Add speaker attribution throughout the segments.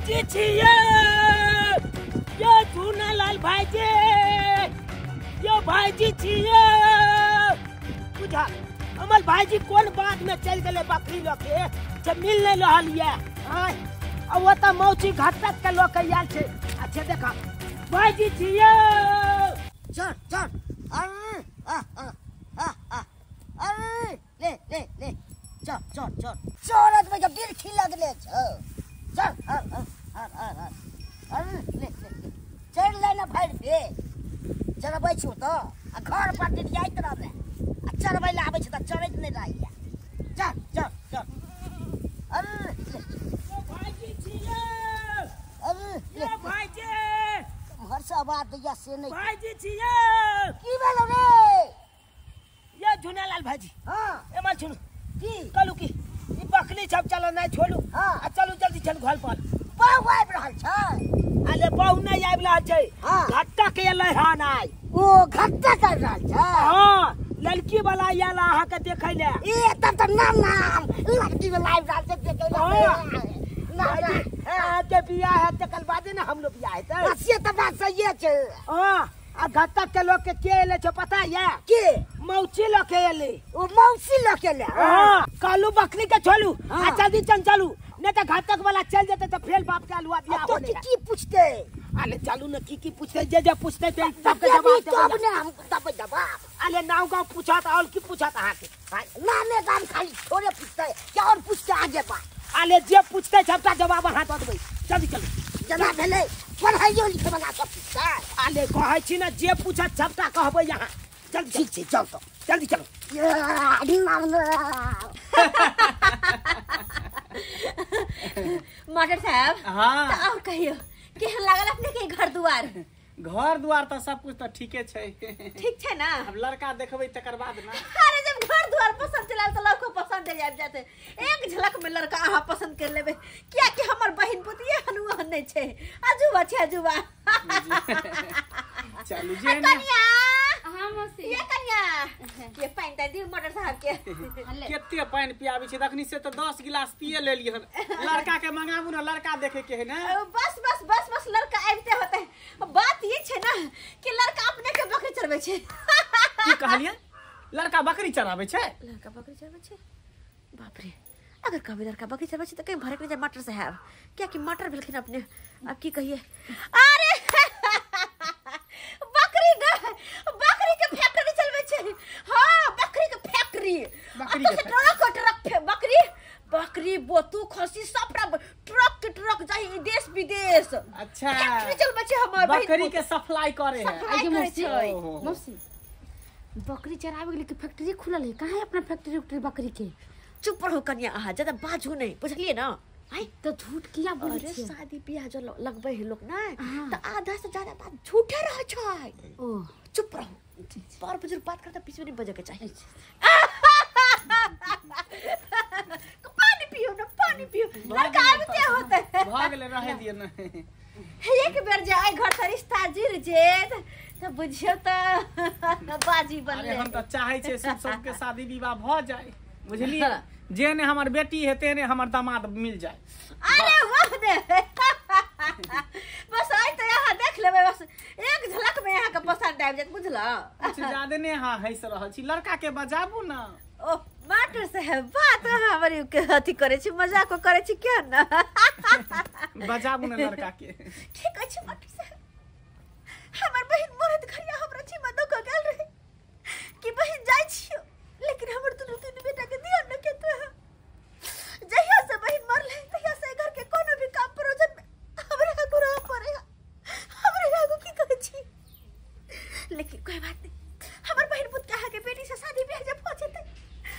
Speaker 1: भाईजी छियै यो झूनालाल भाईजी यो भाईजी छियै। बुझा अमल भाईजी कोन बात में चल गेलै बकरी लऽ के जे मिल नहीं रहल ये। आय आ ओ तऽ मौसी घाटक के लऽ के आयल छै। अच्छा देखा भाईजी छियै।
Speaker 2: चल चल अरे आ आ आ अरे ले ले ले चल चल चल चोरत में जब दिल खी लगले छौ। चल हर हर हर हर अरे ले ले ले चढ़ ले ना भरि पे चढ़बै छौ तऽ आ घर पर डिरियाइत रहबै आ चढ़बै लए आबै छै तऽ चढ़ैत नहि रहैया। चल चल चल अरे ले
Speaker 1: भाईजी छियै।
Speaker 2: अरे ले
Speaker 1: भाईजी
Speaker 2: घर से आवाज दैया से नहि।
Speaker 1: भाईजी छियै।
Speaker 2: की भेलौ रे?
Speaker 1: ये झूनालाल भाईजी।
Speaker 2: हां
Speaker 1: एमल सुनू
Speaker 2: की
Speaker 1: कहलू की ई बकरी सब चलो नहीं छोड़ू।
Speaker 2: हां
Speaker 1: आ चलू जल्दी चल घर पर।
Speaker 2: बहु आबि रहल छै।
Speaker 1: अरे बहु नहीं आबि रहल छै।
Speaker 2: हां
Speaker 1: घट्टा के एलै हन आइ।
Speaker 2: ओ घट्टा कर रहल छै।
Speaker 1: हां लड़की वाला आयल अहाँ के देखै ले।
Speaker 2: ए तब त नाम नाम लड़की वाला आबि रहल छै देखै ले।
Speaker 1: ना अहाँ के बियाह है तकर बादे ने हमरो बियाह हेतै।
Speaker 2: बस ये त बात सहिए छै।
Speaker 1: हां आ घट्टा के लोग के एलै छै पता ये?
Speaker 2: के
Speaker 1: मौसी लऽ के एलै।
Speaker 2: ओ मौसी लऽ के एलै।
Speaker 1: हां कहलू बकरी के छोड़ू आ जल्दी चल चलू नहीं तऽ घातक वाला चल जेतै तऽ फेर बाप के अलुआ बियाह
Speaker 2: तो
Speaker 1: होने।
Speaker 2: की की पूछते?
Speaker 1: अरे चलू ने की की पूछते जे जे पूछते ते सबके जवाब
Speaker 2: देबै। तब ने हम देबै जवाब।
Speaker 1: अरे नाव गाँव पूछत और की पूछत अहाँ के?
Speaker 2: नामे गाम खाली थोड़े पूछते क्या और पूछते आगे बा।
Speaker 1: अरे जे पूछते सबटा जवाब अहाँ दऽ देबै। जल्दी चलू।
Speaker 2: जेना भेलै पढ़ाइयो लिखे वाला सब पूछते।
Speaker 1: अरे कहै छी ने जे पूछत सबटा कहबै अहाँ। जल्दी
Speaker 2: ठीक छै चल तो
Speaker 1: जल्दी चलू।
Speaker 3: मास्टर साहब।
Speaker 4: हाँ
Speaker 3: तो और कहियो केहन लागल अपने के घर दुआर?
Speaker 4: घर दुआर तो सब कुछ तो ठीके छै।
Speaker 3: ठीक छै ना?
Speaker 4: अब लड़का देखबै तकर बाद ना।
Speaker 3: अरे जब घर दुआर पसंद चलाल तो लड़को पसंद आबि जाते। एक झलक में लड़का अहाँ पसंद कर लेबै किया कि हमर बहिन पुत एहन ओहन नहि छै, अजूबा छै अजूबा।
Speaker 4: चलू जे ने
Speaker 3: कनिया।
Speaker 5: हां मौसी।
Speaker 3: ये कनिया ये पानि दे दियौ मोटर साहब के।
Speaker 4: कते पानि पियाबै छै तखनी से तो 10 गिलास पिए लेलियै हन। लड़का के मंगाबू ना लड़का देखे के है ना।
Speaker 3: बस बस बस बस लड़का आबिते होते। बात ये छै ना कि लड़का अपने के बकरी चरबै छै।
Speaker 4: की कहलियै? लड़का बकरी चराबै छै?
Speaker 3: लड़का बकरी चरबै छै? बाप रे अगर कहबै लड़का बकरी चरबै छै तऽ कहीं भरक नहि जाय मटर साहब कियाकि मटर भेलखिन अपने। अब की कहिए? अरे बकरी ना बकरी के फैक्ट्री चलबै छै। हां बकरी के फैक्ट्री।
Speaker 4: बकरी के
Speaker 3: ट्रक ट्रक बकरी बकरी बोतू खसी सबटा ट्रक के ट्रक जाहि देश विदेश।
Speaker 4: अच्छा
Speaker 3: फैक्ट्री चलबै छै हमर
Speaker 4: बकरी के सप्लाई करे है।
Speaker 3: सप्लाई करे छै।
Speaker 5: मौसी बकरी चरावे के लिए फैक्ट्री खुलल है कहाँ है अपना फैक्ट्री उक्ट्री बकरी के?
Speaker 3: चुप रहो कनिया अहाँ ज्यादा बाजू नहीं बुझलिए ना?
Speaker 5: आई तो झूठ किया बोलै
Speaker 3: अरे
Speaker 5: छियै?
Speaker 3: शादी बियाह जो लगबै है लोग ना तऽ आधा से ज्यादा बात झूठे रहै छै।
Speaker 5: ओ
Speaker 3: चुप रहो पर बुजुर्ग बात करता बीच में नहीं बजे के चाहिए। पानी पियो ना पानी पियो लड़का आबिते होते।
Speaker 4: भऽ गेलै रहै दियौ ना।
Speaker 3: एक बेर जे आइ घर से रिश्ता जुड़ जेत तऽ बुझियौ तऽ बाजी
Speaker 4: अरे
Speaker 3: बनले।
Speaker 4: हम तऽ चाहै छियै सब सबके शादी विवाह भऽ जाय बुझलियै? जेहने हमर बेटी है तेहने हमर दामाद मिल जाए।
Speaker 3: अरे वाह ने बस आइ तऽ यहाँ देख लेबै बस एक झलक में यहाँ के पसंद आबि जायत बुझलौ?
Speaker 4: कुछ ज्यादे ने अहाँ हँसि रहल छी लड़का के बजाबू ना।
Speaker 3: ओ मास्टर साहब बात अहाँ बड़ी अथी करै छी मजाक करै छी किया ना?
Speaker 4: बजाबू ना लड़का के।
Speaker 3: ठीक अछि मास्टर साहब हमर बहिन मरत घरिया हमरा छिमा दऽ कऽ गेल रहे कि बहिन जाइ छियौ लेकिन हमर दुनू तीन बेटा के ध्यान न केतौ। जहिया से बहिन मरलै तहिया से घर के कोनो भी काम प्रयोजन में हमरा आगू रहऽ पड़े। हमरा आगू की कहै छी? लेकिन कोई बात नहीं हमर बहिन पुत के अहाँ के बेटी से शादी बियाह जब हो जेतै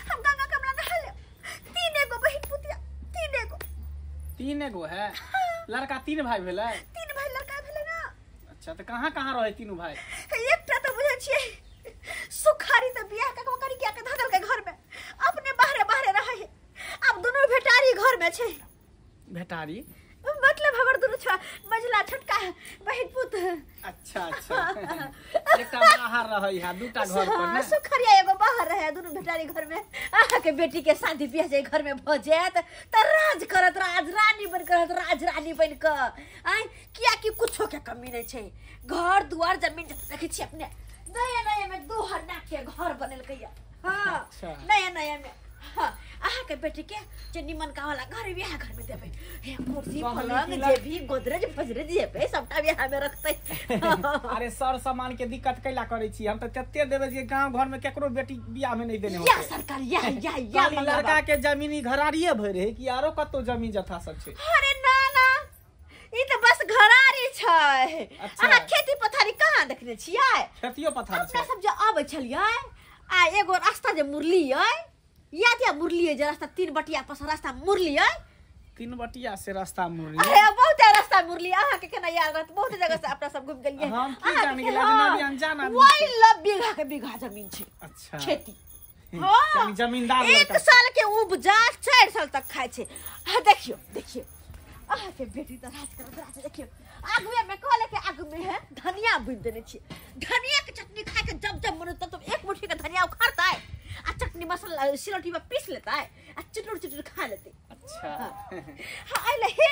Speaker 3: हम गंगा कमला नहा लेब। तीन एगो बहिन पुतिया तीन एगो।
Speaker 4: तीन एगो है? लड़का तीन भाई भेलै?
Speaker 3: तीन भाई लड़का भेलै ना।
Speaker 4: अच्छा तऽ कहाँ कहाँ रहै तीनू भाई?
Speaker 3: एकटा तऽ बुझै छियै सुखारी तऽ बियाह कऽ कऽ करिया के धऽ देलकै घर में अपने बाहरे बाहरे रहै है। आब दुनू भेटारी घर में छै।
Speaker 4: भेटारी
Speaker 3: मतलब हमर दुनू छोट मझला छोटका बहिन पुत।
Speaker 4: अच्छा अच्छा, एकटा बाहर रहै है, दूटा घर पर ने।
Speaker 3: सुखरिया एगो बाहर रहे, दुनू बेटारी घर में। अहाँ के बेटी के शादी बियाह जे घर में भ जायत त राज करत, राज रानी बन के रहत, राज रानी बन के। आय किया कि कुछो के कमी नहीं छै, घर दुआर जमीन देखै छी अपने नया नया में 2 हन्ना के घर बनेलकै। हां नया नया में। हाँ, अहाँ के बेटी के जे निमन का वाला घर बियाह घर में देबै, हे कुर्सी पलंग जे भी गोदरेज फजरेज जेबै सबटा बियाह में रखतै।
Speaker 4: अरे सर सामान के दिक्कत कैला करै छी, हम त तत्ते देबै जे गांव घर में केकरो बेटी बियाह में नहीं देने होतै।
Speaker 3: या सरकार या या या
Speaker 4: लड़का के जमीनी घरारिए भरि रहे कि आरो कतो जमीन जथा सब छै?
Speaker 3: अरे ना ना, ई त बस घरारी छै। अहाँ खेती पथारी कहाँ देखने छियै?
Speaker 4: खेतियो पथारी
Speaker 3: अपना सब जे आबै छलियै आ एगो रास्ता जे मुरलियै, याद या मुरलियै जे रास्ता 3 बटिया पर रास्ता मुरलियै,
Speaker 4: 3 बटिया से रास्ता मुरलियै।
Speaker 3: अरे बहुत रास्ता मुरलियै, अहाँ के केना याद रहत? बहुत जगह से अपना सब घुम गेलियै।
Speaker 4: हम की जान गेलै अजनबी अनजान आदमी।
Speaker 3: वही लब बीघा के बीघा जमीन छै।
Speaker 4: अच्छा
Speaker 3: खेती। हां
Speaker 4: यानी जमींदार
Speaker 3: 1 साल के उपजा 4 साल तक खाय छै। हां देखियो देखियो अहाँ के बेटी त राज करत राज। देखियो आगुए में कहले के आगु में है धनिया बुनि देने छी, धनिया के चटनी खा के जब जब मन तब एक मुट्ठी के धनिया उखाड़ता है आ चटनी मसाला सिलौटी में पीस लेता है आ चटुर चटुर खा लेते।
Speaker 4: अच्छा
Speaker 3: हां आइले हे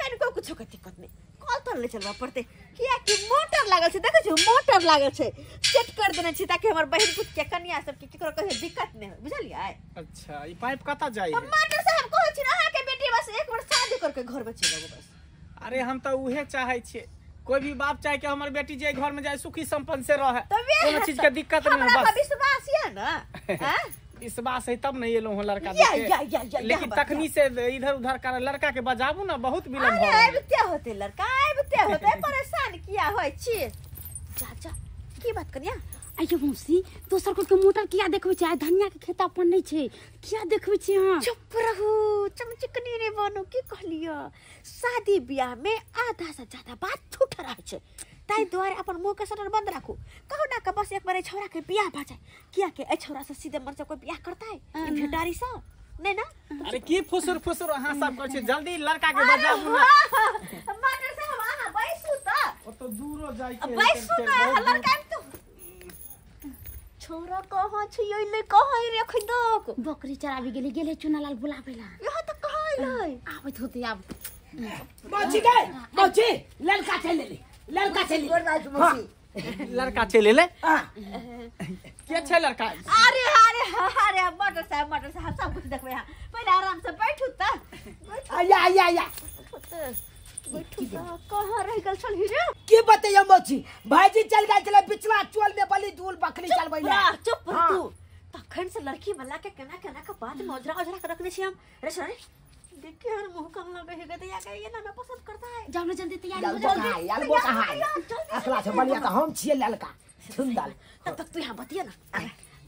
Speaker 3: कनको कुछो के दिक्कत नहीं, कल तर ले चलबा पड़ते किया कि मोटर लागल छै, देखै छी मोटर लागल छै, सेट कर देने छी ताकि हमर बहिन पुत के कन्या सब के केकरो कहियो दिक्कत नहीं हो, बुझलियै?
Speaker 4: अच्छा ई पाइप कता जाई है?
Speaker 3: मास्टर साहब कहै छी अहाँ के बेटी बस एक बार शादी करके घर में चल जाओ बस।
Speaker 4: अरे हम त उहे चाहै छी, कोई भी बाप चाहे कि हमर बेटी जे घर में जाए सुखी संपन्न से रहे, कोनो चीज के दिक्कत नहीं हो।
Speaker 3: बस विश्वास है ना? हां
Speaker 4: विश्वास है तब नहीं एलो हो लड़का देखे, लेकिन तखनी से इधर उधर कर लड़का के बजाबू ना बहुत विलंब हो।
Speaker 3: अरे आबिते होते लड़का आबिते होते, परेशान किया होय छी? चाचा की बात करिया?
Speaker 5: आइयो मौसी दोसर को के मोटर किया देखबै छै? आ धनिया के खेत अपन नहीं छै, किया देखबै छी अहाँ?
Speaker 3: चुप रहू चमचिकनी रे बनू, की कहलियो शादी बियाह में आधा से ज्यादा बात झूठ रहे छै, ताहि दुआरे अपन मुंह के शटर बंद राखू। कहू ना के बस एक बार छौरा के बियाह भ जाए, किया के ए छौरा से सीधे मन से कोई बियाह करता है ई भेटारी से नहीं ना?
Speaker 4: अरे की फुसुर फुसुर अहाँ सब कहै छी, जल्दी लड़का के बजाबू ना।
Speaker 3: मास्टर साहब अहाँ बैसू त
Speaker 4: ओ तो दूरो जाय के
Speaker 3: बैसू ना, लड़का तो छोरा कहाँ छै अइले कहाँ रे खइदक?
Speaker 5: बकरी चराबी गेलै गेलै चुनालाल बुलाबै ला।
Speaker 3: यहाँ त कहाँ अइलै?
Speaker 5: आबैत होतै आब।
Speaker 1: मौसी गए मौसी लड़का चल ले, लड़का चल ले।
Speaker 4: लड़का चल ले। के छै लड़का?
Speaker 3: अरे अरे अरे मटर साहब मटर साहब सब कुछ देखबै अहाँ, पहिले आराम से बैठू त।
Speaker 1: आया आया आया
Speaker 3: बैठू त, कहाँ रह गेल छल रे?
Speaker 1: की बतैयो मौसी, भाईजी चल गेल छलै बिचवा चोल में बलि दूल बकरी चलबै ला।
Speaker 3: चुप रह तू, तखन से लड़की वाला के केना केना के बात में ओझरा ओझरा के रखने छी हम। रे सुन रे देखिए हर मुंह कम लगे है गते या के ये ना पसंद करता है।
Speaker 5: जाओ ना जल्दी तैयारी हो जाओ।
Speaker 1: जल्दी यार वो कहां है? अखला से बलिया त हम छिए ललका सुंदर।
Speaker 3: तब तक तू यहां बतिया ना।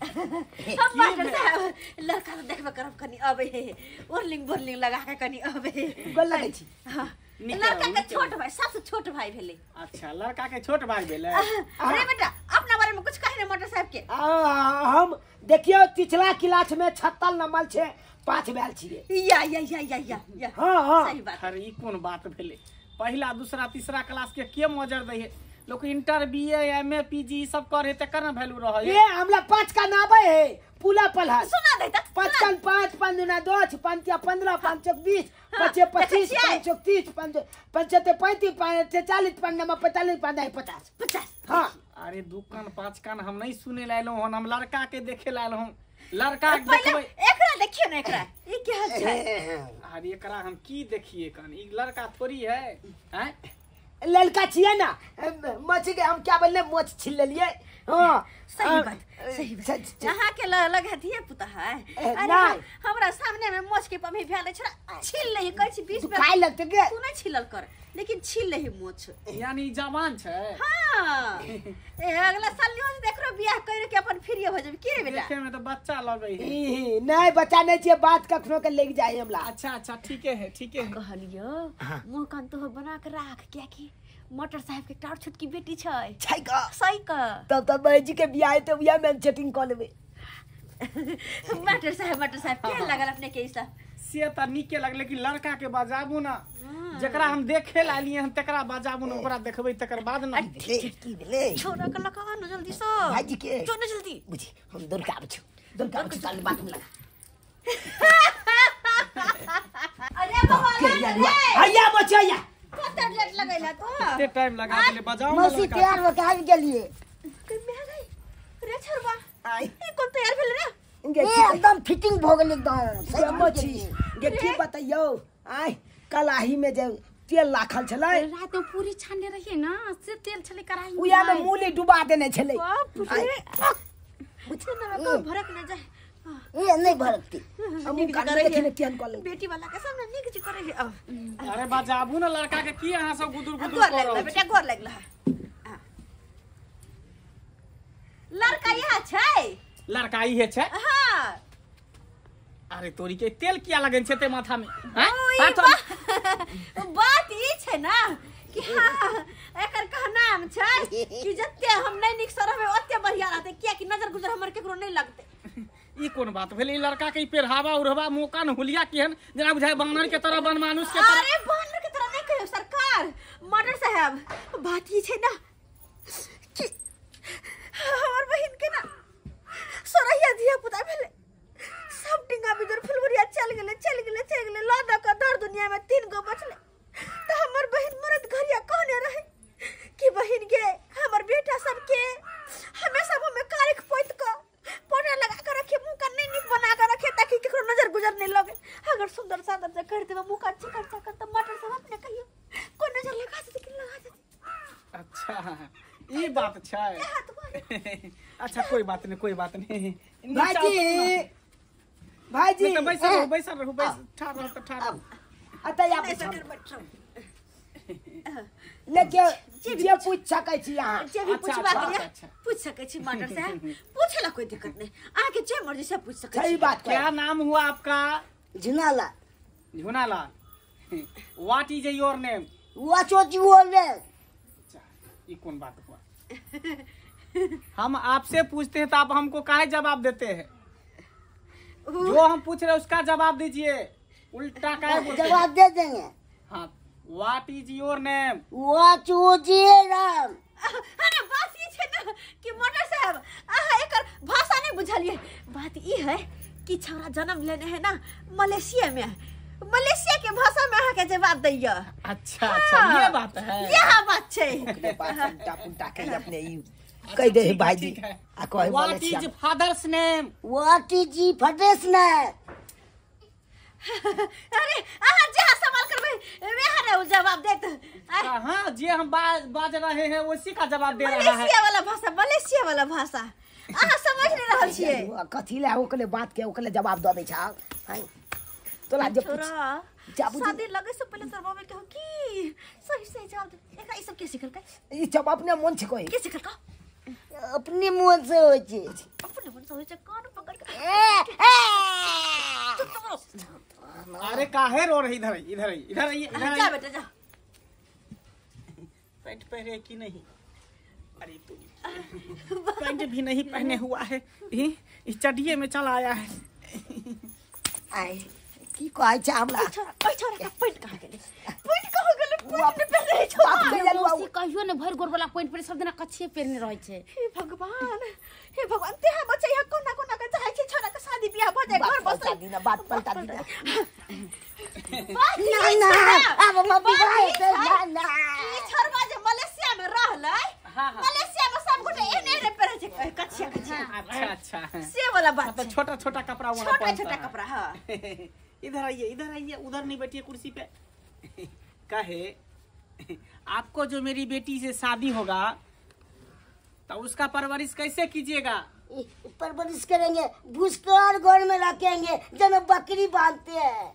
Speaker 3: हम मास्टर साहब लड़का तो देखबे करब कनी अबे हे, ओरलिंग बोरलिंग लगा के कनी अबे
Speaker 1: गोल लगै छी।
Speaker 3: हां लड़का के छोट भाई, सबसे छोट भाई भेलै।
Speaker 4: अच्छा लड़का के छोट भाई भेलै।
Speaker 3: अरे बेटा अपना बारे में कुछ कहि ने मास्टर साहब के।
Speaker 1: हम देखियो पिछला क्लास में 76 नंबर छै 5 भेल छिए।
Speaker 3: या या या या या या।
Speaker 1: हां हां
Speaker 3: सही बात।
Speaker 4: अरे ई कोन बात भेलै? पहिला दूसरा तीसरा क्लास के मजर दै है लोग, inter BA MA PG सब करे त केना वैल्यू रहै?
Speaker 1: ए हमरा 5 का नाबै है पुला पलहर
Speaker 3: सुना दे त
Speaker 1: 5 का 5 5 दूना 10 5 तिया 15 5 चौक 20 5 25 5 चौक 30 5 5 35 5 40 5 45 5 50
Speaker 3: 50।
Speaker 1: हां
Speaker 4: अरे 2 कान 5 कान हम नहीं सुने लायल हन, हम लड़का के देखे लायल हन। लड़का के देखबै
Speaker 3: एकरा देखियो ना एकरा ई की हाल छै?
Speaker 4: अरे एकरा हम की देखिए कान, ई लड़का थोड़ी है हैं?
Speaker 1: लड़का छिए ना मछी के हम क्या बोलले मोछ छिल लेलिए। हां
Speaker 3: सही बात सही बात। अहाँ के लग है धिया पुता है। अरे हमरा सामने में मोछ के पमी भेल छै, छिल लही कहै छी 20
Speaker 1: खाय लगते के
Speaker 3: तू नहीं छिलल कर, लेकिन छिल लही मोछ।
Speaker 4: यानी जवान छै।
Speaker 3: हां ए अगला साल न्यूज देखरो बियाह कर के अपन फ्री हो जेबी की रे बेटा?
Speaker 4: देखे में तो बच्चा लगै है।
Speaker 1: ई नहीं बच्चा नहीं छिए, बात कखनो के लेग जाय हमरा।
Speaker 4: अच्छा अच्छा ठीके है ठीके है।
Speaker 3: कहलियो मुंह कान तो बना के राख, किया कि मोटर साहब के एकटा और छोटकी बेटी छै।
Speaker 1: छै का?
Speaker 3: सही का।
Speaker 1: तब तब भाईजी के बियाह है तो बियाह में सेटिंग क लेबै।
Speaker 3: मास्टर साहब के लागल अपने के ई सब?
Speaker 4: से त नीके लगले कि लड़का के बजाबू ना, जकरा हम देखे ला लिए हम तकरा बजाबू न ओकरा देखबै तकर बाद न
Speaker 2: की भेलै
Speaker 3: छोरा के लगा न जल्दी से
Speaker 2: भाईजी के
Speaker 3: जो न जल्दी
Speaker 2: बुझी हम दौड़ के आबै छी दौड़ के आबै छी चल बात में लगा
Speaker 3: अरे बाबा
Speaker 1: हैया बचैया
Speaker 3: कते लेट लगैला तो
Speaker 4: कते टाइम लगा देले बजाओ
Speaker 2: मौसी तैयार हो के आबि गेलिए
Speaker 3: रे छोरबा ई कोन तैयार भेल रे
Speaker 2: एकदम फिटिंग भ गेल एकदम
Speaker 1: सही मछी गे की बतैयौ आय कलाही में जे तेल लाखल छलै
Speaker 5: रात में पूरी छानने रहिए ना से तेल छलै कढ़ाई में
Speaker 1: उया में मूली डुबा देने छलै
Speaker 3: बाप रे बुझे ना को भरक ना जाए
Speaker 2: ए नहीं भरकती
Speaker 1: हम कान देखि ने केहन कल
Speaker 3: बेटी वाला के सामने नीक जी करे है
Speaker 4: अरे बजाबू ना लड़का के की अहाँ सब गुदुर गुदुर कर रहल
Speaker 3: बेटा गोर लगला लड़का यहाँ छै
Speaker 4: लड़का ई है छै
Speaker 3: हां
Speaker 4: अरे तोरी के तेल किया लगन छै ते माथा में
Speaker 3: हां बात ई छै ना कि हां एकर कहनाम छै कि जते हम नहीं नीक से रहबै ओते बढ़िया रहतै किया कि नजर गुजर हमर केकरो नहीं लगतै
Speaker 4: ई कोन बात भेलै ई लड़का के पेरहावा उड़हवा मौका न हुलिया केहन जेना बुझाय बानर के तरह बनमानुष के तरह
Speaker 3: अरे बानर के तरह नहीं कहियो सरकार मर्डर साहब बात ई छै ना कि हमर बहिन के ना सोरहिया धिया पुता भेलै सब टिंगा बिदुर फुलबरिया चल गेलै चल गेलै चल गेलै ल द के दर दुनिया में तीन गो बचलै त हमर बहिन मरद घरिया कहने रहे कि बहिन के हमर बेटा सब के हमेशा मुंह में कारिख पोत के पाउडर लगा के रखे मुंह का नहीं नीक बना के रखे ताकि केकरो नजर गुजर नहीं लगे अगर सुंदर सादर से कर देबे मुंह का चिकन चाकन त मटर सब अपने कहियो कोई नजर लगा दे कि लगा दे
Speaker 4: अच्छा ई बात छै अच्छा कोई बात नहीं कोई बात नहीं
Speaker 1: भाईजी भाईजी
Speaker 4: तो बैसल रहू बैसल रहू बैस ठाड़ रहू त ठाड़ रहू
Speaker 1: अतः या लेके जे पूछ सकै छी अहाँ
Speaker 3: जे भी पूछबा के लिए पूछ सकै छी मास्टर साहब पूछे ला कोई दिक्कत नहीं अहाँ के जे मर्जी से पूछ सकै
Speaker 1: सही बात
Speaker 4: क्या नाम हुआ आपका
Speaker 2: Jhunalal
Speaker 4: Jhunalal what is your name
Speaker 2: what is your name
Speaker 4: अच्छा ई कौन बात हुआ हम आपसे पूछते हैं तो आप हमको काहे जवाब देते हैं जो हम पूछ रहे हैं उसका जवाब दीजिए उल्टा काहे बोलते हैं
Speaker 2: जवाब दे देंगे
Speaker 4: हाँ what is your name
Speaker 2: what is your name
Speaker 3: अरे बात ई छै ना कि मोटर साहब अहाँ एकर भाषा नहीं बुझलिए बात ई है कि छौरा जन्म लेने है ना मलेशिया में मलेशिया के भाषा में अहाँ के जवाब दैया
Speaker 4: अच्छा अच्छा ये बात है
Speaker 3: यह बात छै
Speaker 1: बात उल्टा पुल्टा के अपने ई कह दे भाईजी आ कहे
Speaker 4: what is father's name
Speaker 2: what is father's name
Speaker 3: अरे अहाँ जे सवाल करबै वएह रे जवाब देत
Speaker 4: हां जे हम बाज रहे हैं उसी का जवाब दे रहा है
Speaker 3: मलेशिया वाला भाषा मलेशिया वाला भाषा अहाँ समझ नहीं रहल छियै
Speaker 1: कथी ले ओकले बात के ओकले जवाब द दै छ हां तोला जे पूछ
Speaker 3: शादी लगे से पहले तोर मम्मी कहो की सही सही जवाब दे एकरा ई सब के सिखलकै
Speaker 1: ई सब अपने मन छै कोई
Speaker 3: के सिखलकै
Speaker 2: अपने मन से होय छै
Speaker 3: अपने मन से होय छै कान पकड़ के
Speaker 4: अरे काहे रो रही इधर इधर इधर इधर
Speaker 3: जा बेटा जा
Speaker 4: पैंट पहने कि नहीं अरे तू पैंट भी नहीं पहने हुआ है इस चडिये में चला आया है
Speaker 2: आय की कहै छै हमरा
Speaker 3: ओइ छोरा का पैंट कहाँ गेलै पैंट कहाँ गेलै पैंट नहि पहिरे छौ
Speaker 5: मौसी कहियो ने भरि गोर वाला पैंट पहिरे सब दिना कच्छे पहिरने रहै छै
Speaker 3: हे भगवान हे भगवान तेहा बचैया कोना कोना के चाहै छै छोरा के शादी बियाह भ जाय घर बसै
Speaker 1: दीना बात पलटा दीना
Speaker 2: ना ना अब मम्मी भाई ना ना
Speaker 3: ई छोरबा जे मलेशिया में रहलै मलेशिया में सब गोटे एहने एहने पहिरे छै कच्छे कच्छे
Speaker 4: अच्छा अच्छा
Speaker 3: से वाला बात
Speaker 4: मतलब छोटा छोटा कपड़ा वहां
Speaker 3: छोटा छोटा कपड़ा हां
Speaker 4: इधर आइए इधर आइए उधर नहीं बैठिए कुर्सी पे कहे आपको जो मेरी बेटी से शादी होगा तो उसका परवरिश कैसे कीजिएगा
Speaker 2: परवरिश करेंगे भूसकर घर में रखेंगे जब बकरी बांधते हैं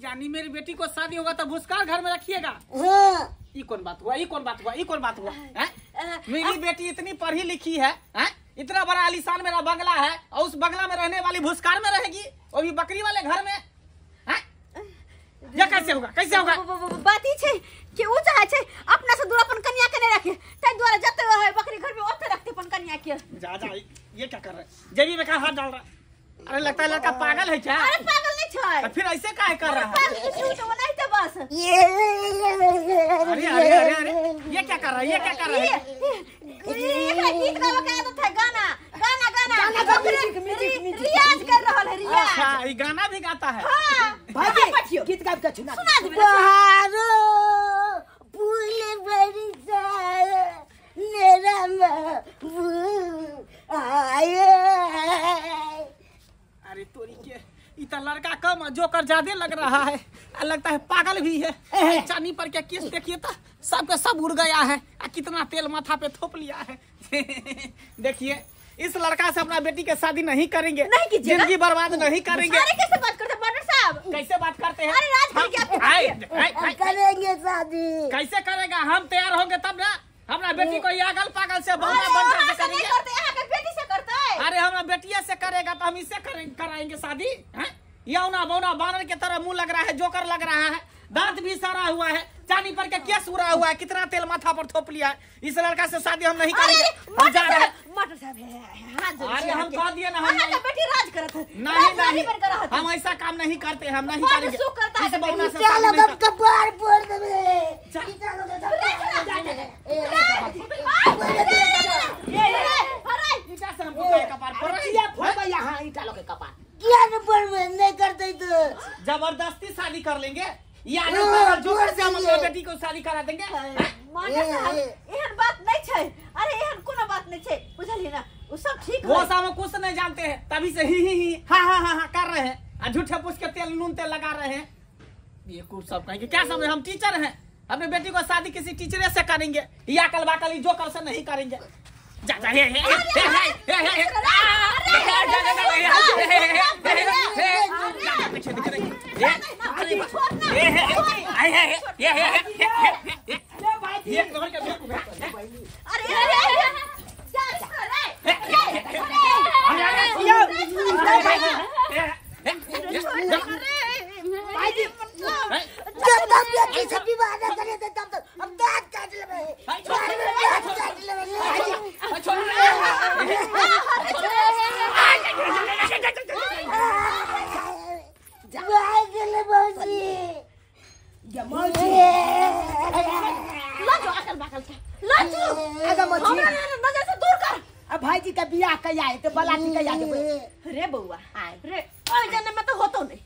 Speaker 4: यानी मेरी बेटी को शादी होगा तो भूसकार घर में रखिएगा
Speaker 2: हाँ।
Speaker 4: ये कौन बात हुआ ये कौन बात हुआ ये कौन बात हुआ है? मेरी बेटी इतनी पढ़ी लिखी है, है? इतना बड़ा आलीशान मेरा बंगला है और उस बंगला में रहने वाली भूसकार में रहेगी और भी बकरी वाले घर में है? ये कैसे होगा कैसे होगा
Speaker 3: बात ई छै कि उ चाहे छै अपना से दूर अपन कन्या के नहीं रखे तै द्वारा जते है बकरी घर में ओते रखते अपन कन्या के
Speaker 4: जा जा ये क्या कर रहा है जेबी में का हाथ डाल रहा है अरे लगता है लड़का पागल है क्या
Speaker 3: अरे पागल नहीं छै
Speaker 4: तो फिर ऐसे काहे कर रहा है
Speaker 3: पागल छै तो बनाइते बस बस।
Speaker 4: अरे अरे अरे अरे ये क्या कर रहा है, ये क्या कर रहा है?
Speaker 3: ये गीत गावे के आदत है, गाना गाना गाना रियाज कर रहल है, रियाज।
Speaker 4: अच्छा ये गाना भी गाता है।
Speaker 3: हां
Speaker 1: भाईजी गीत गाब के सुना
Speaker 3: सुना दे।
Speaker 2: बहारो फूल बरसा मेरा महबूब आए।
Speaker 4: अरे तोरी के इतना लड़का कम जोकर ज्यादा लग रहा है, लगता है पागल भी है। चांदी पर क्या केस देखिए तो सबका सब उड़ गया है, कितना तेल माथा पे थोप लिया है। देखिए इस लड़का से अपना बेटी के शादी नहीं करेंगे,
Speaker 3: नहीं,
Speaker 4: जिंदगी बर्बाद नहीं करेंगे।
Speaker 3: अरे कैसे बात करते हैं साहब,
Speaker 4: कैसे बात करते हैं?
Speaker 3: अरे राज करेंगे,
Speaker 2: करेंगे शादी।
Speaker 4: कैसे करेगा? हम तैयार होंगे तब ना। अपना बेटी को अगल पागल से बौना बनकर से करेंगे।
Speaker 3: बेटी से करता है।
Speaker 4: अरे हम बेटिया से करेगा तो हम इससे कराएंगे शादी हैं? यौना बौना बानर के तरह मुंह लग रहा है, जोकर लग रहा है, दांत भी सड़ा हुआ है, चांदी पर के केस उड़ा हुआ है, कितना तेल माथा पर थोप लिया है। इस लड़का से शादी हम नहीं करेंगे, हम जा रहे हैं। अरे हम कह दिए ना, हम
Speaker 3: बेटी राज करत है।
Speaker 4: नहीं नहीं, हम ऐसा काम नहीं करते, हम नहीं करेंगे। इस बौना से
Speaker 2: चलो हम कपार फोड़ देबे।
Speaker 4: ईटा से हमको कपार फोड़
Speaker 1: फोड़बे यहां, ईटा लोग के कपार
Speaker 2: किया न फोड़बे, नहीं करते तो
Speaker 4: जबरदस्ती शादी कर लेंगे। या जोर से हम अपना बेटी को शादी करा देंगे।
Speaker 3: मास्टर साहब एहन बात नहीं छै। अरे एहन कोनो बात नहीं छै, बुझलिए ना, वो सब ठीक है।
Speaker 4: वो सब कुछ नहीं जानते हैं, तभी से ही ही ही हाँ हाँ हाँ हाँ कर रहे हैं और झूठे पूछ के तेल नून तेल लगा रहे हैं। बेवकूफ सब कहेंगे क्या समझे, हम टीचर हैं, अपने बेटी को शादी किसी टीचरे से करेंगे या कल बाकली जोकर से नहीं करेंगे। जा जा हे हे हे हे हे हे पीछे दिख रही ये
Speaker 2: जब तक बेटी से विवाह न करे तब तक हम दांत काट लेबे, दांत काट लेबे।
Speaker 3: नजर से दूर कर।
Speaker 1: अब भाईजी का बियाह कहिया हेतै, बलाती कहिया देबै?
Speaker 3: रे बौआ रे, ओइ जन्म में तो होतो नहीं।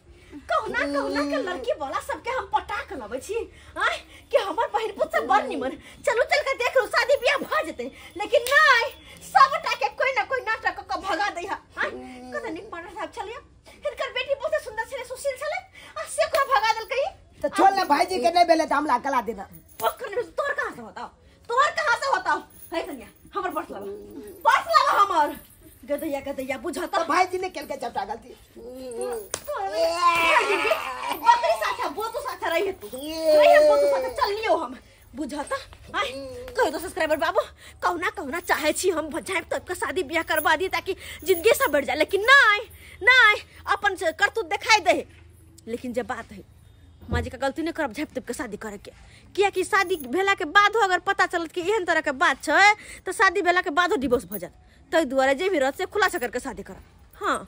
Speaker 3: कहुना कहुना के लड़की वाला सबके हम पटा के लबै छी आय कि हमर बहिन पुत सब बड़ निमन, चलू चल के देख लो शादी बियाह भ जेतै। लेकिन नहीं, सबटा के कोई ना कोई नाटक क भगा दै है। आय कत निक मास्टर साहब छलियै, हिनकर बेटी बहुत सुंदर छलै, सुशील छलै, आ से कोना भगा देलकै।
Speaker 1: त छोड़ ना भाईजी के नहीं भेलै त हमला कला देना।
Speaker 3: पकड़ में तोर कहां से होता, तोर कहां से होता है कन्या? हमर पर्स लावा, पर्स लावा हमर। गदैया गदैया बुझता
Speaker 1: भाईजी ने केलकै सबटा गलती।
Speaker 3: बकरी साथे बोतू साथे रही तू, रही बोतू साथे चल लियो हम बुझता। आय कहो तो सब्सक्राइबर बाबू, कहुना कहुना चाहे छी हम झाँप तब के शादी ब्याह करवा दी ताकि जिंदगी सब बढ़ जाए, लेकिन नहीं नहीं अपन करतूत दिखाई दे। लेकिन जब बात है माँ जी का गलती नहीं करब झाँप तब के शादी करे के, कियाकि शादी भेला के बादो अगर पता चलत कि एहन तरह के बात छै तो शादी भेला के बादो डिवोर्स भ जात। ताहि दुआरे जे भी रहत से खुलासा करके शादी करब। हाँ।